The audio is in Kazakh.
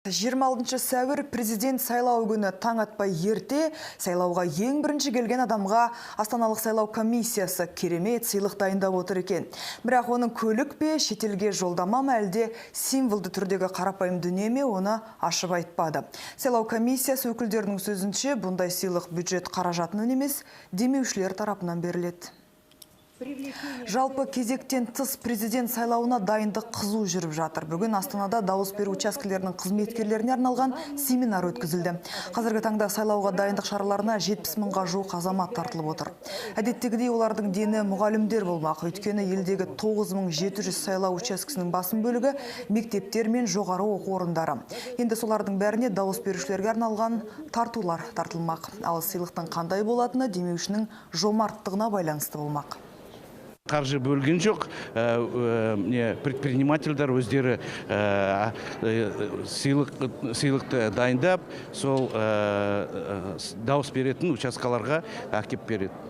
26 сәуір – президент сайлау күні. Таң атпай ерте сайлауға ең бірінші келген адамға Астаналық сайлау комиссиясы керемет сыйлық дайындап отыр екен. Бірақ оның көлік пе, шетелге жолдама ма, әлде символды түрдегі қарапайым дүние ме, оны ашып айтпады. Сайлау комиссиясы өкілдерінің сөзінше, бұндай сыйлық бюджет қаражатынан емес, демеушілер тарапынан беріледі. Жалпы, кезектен тыс президент сайлауына дайындық қызу жүріп жатыр. Бүгін Астанада дауыс беру учаскелерінің қызметкерлеріне арналған семинар өткізілді. Қазіргі таңда сайлауға дайындық шараларына 70 мыңға жуық азамат тартылып отыр. Әдеттегідей, олардың дені мұғалімдер болмақ. Өйткені елдегі 9700 сайлау учаскесінің басым бөлігі мектептер мен жоғары оқу орындары. Енді солардың бәріне дауыс берушілерге арналған тартулар тартылмақ. Ал сыйлықтың қандай болатыны демеушінің жомарттығына байланысты болмақ. Қаржы бөлген жоқ, не предпринимательдер өздері сыйлықты дайындап, сол дауыс беретін участкаларға әкеп береді.